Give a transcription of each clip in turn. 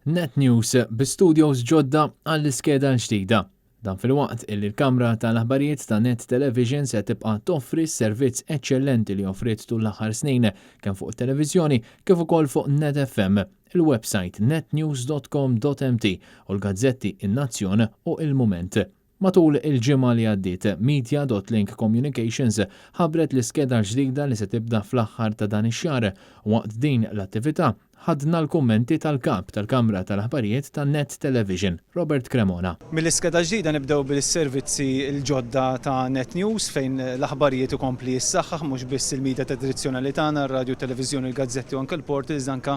Net News bi studios ġodda għall-iskeda l-ġdida. Dan filwaqt illi l-kamra tal-aħbarijiet ta' Net Television se tibqa' toffri s-servizz eċċellenti li offriet tul l-aħħar snin kemm fuq it-televiżjoni kif ukoll fuq Net FM, il-websajt netnews.com.mt u l-gazzetti In-Nazzjon u Il-Mument. Matul il-ġimgħa li għaddiet, Media.Link Communications ħabbret l-iskeda l-ġdida li se tibda fl-aħħar ta' dan ix-xahar. Waqt din l-attività, ħadna l-kummenti tal-Kap tal-Kamra tal-Aħbarijiet ta' Net Television, Robert Cremona. Mill-iskeda ġdida nibdew bis-servizzi l-ġodda ta' Net News fejn l-aħbarijiet ikompli jissaħħaħ mhux biss il-media tradizzjonali tagħna, r-radju, t-televiżjoni, il-gazzetti u anke l-portals, iżda anke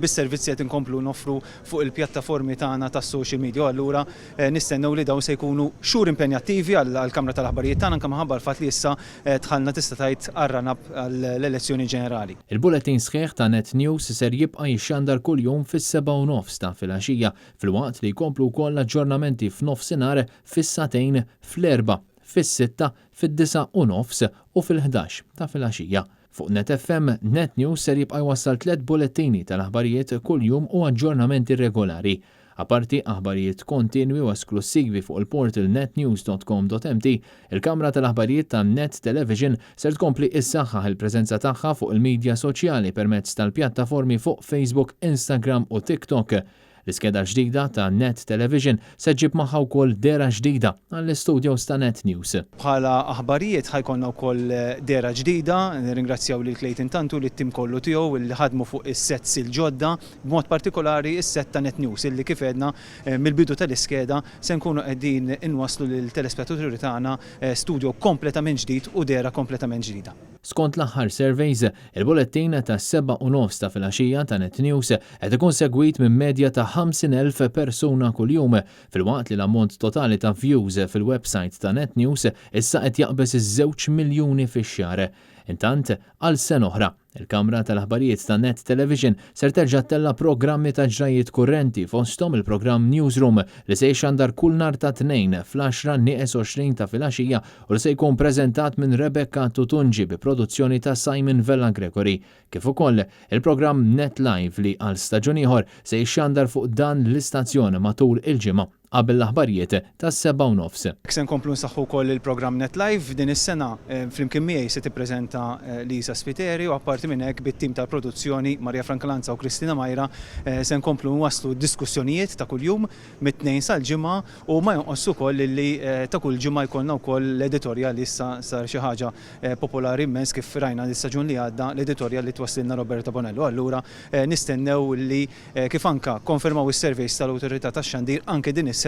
bis-servizzi qed inkomplu noffru fuq il-pjattaformi tagħna tas-social media u allura Nistennew li dawn se jkunu xhur impenjattivi għall-Kamra tal-Aħbarijiet tagħna anke minħabba l-fatt li issa dħalna tista' tgħid għar-run-up għall-elezzjoni ġenerali. Il-bulletin sħiħ ta' Net News ser jibqa' jixxandar kuljum fis-7:30 ta' filgħaxija filwaqt li jkomplu wkoll l-aġġornamenti f'nofsinhar, fis-sagħtejn, fl-erbgħa, fis-sitta, fid-disgħa u nofs u fil-ħdax ta' filgħaxija. Fuq Net FM, Net News ser jibqa' jwassal tliet bulettini tal-aħbarijiet kuljum u aġġornamenti regolari. Apparti aħbarijiet kontinwi u esklussivi fuq il-portal netnews.com.mt, il-kamra tal-aħbarijiet ta' Net Television ser tkompli issaħħaħ il-preżenza tagħha fuq il-midja soċjali permezz tal-pjattaformi fuq Facebook, Instagram u TikTok. L-iskeda l-ġdida ta' Net Television se ġġib magħha wkoll dehra ġdida għall-istudios ta' Net News. Bħala aħbarijiet ħa jkollna wkoll dehra ġdida, nirringrazzjaw lil Clayton Tantu, lit-tim kollu tiegħu li ħadmu fuq is-sets il-ġodda, b'mod partikolari s-sett ta' Net News illi kif għedna mill-bidu tal-iskeda se nkunu qegħdin inwasslu lill-telespettaturi tagħna studio kompletament ġdid u dehra kompletament ġdida. Skont l-aħħar surveys, il-bulettin tas-7:30 ta' filgħaxija ta' Net News qed ikun segwit minn medja ta' 50,000 persuna kuljum, filwaqt li l-ammont totali ta' views fil-websajt ta' Net News issa qed jaqbeż iż-żewġ miljuni fix-xahar. Intant, għal sena oħra, il-kamra tal-aħbarijiet ta' Net Television ser terġa' ttella' programmi ta' ġrajjiet kurrenti fosthom il-programm Newsroom li se jixxandar kull nhar ta' Tnejn fl-għaxra nieqes 20 ta' filgħaxija u li se jkun preżentat minn Rebecca Tutungi bi produzzjoni ta' Simon Vella Gregory, kif ukoll il-programm Net Live li għal staġun ieħor se jixxandar fuq dan l-istazzjon matul il-ġimgħa qabel l-aħbarijiet tas-7:30. Se nkomplu nsaħħu wkoll il-programm Net Live. Din is-sena flimkien miegħi se tippreżenta Lisa Spiteri u apparti minn hekk bit-tim tal-produzzjoni Maria Francalanza u Kristina Majra se nkomplu nwasslu d-diskussjonijiet ta' kuljum mit-Tnejn sal-Ġimgħa U ma jonqosx ukoll illi ta' kull ġimgħa jkollna wkoll l-editorjal li issa sar xi ħaġa popolari immens kif rajna l-istaġun li għadda l-editorjal li twasslilna Roberta Bonello. Allura nistennew li kif anke kkonfermaw is-surveys tal-Awtorità tax-Xandir anke din is-sena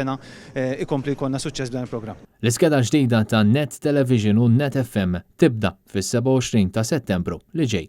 ikompli jkollna suċċess b'dan il-programm. L-iskeda ġdida ta' Net Television u Net FM tibda fis-27 ta' Settembru li ġej.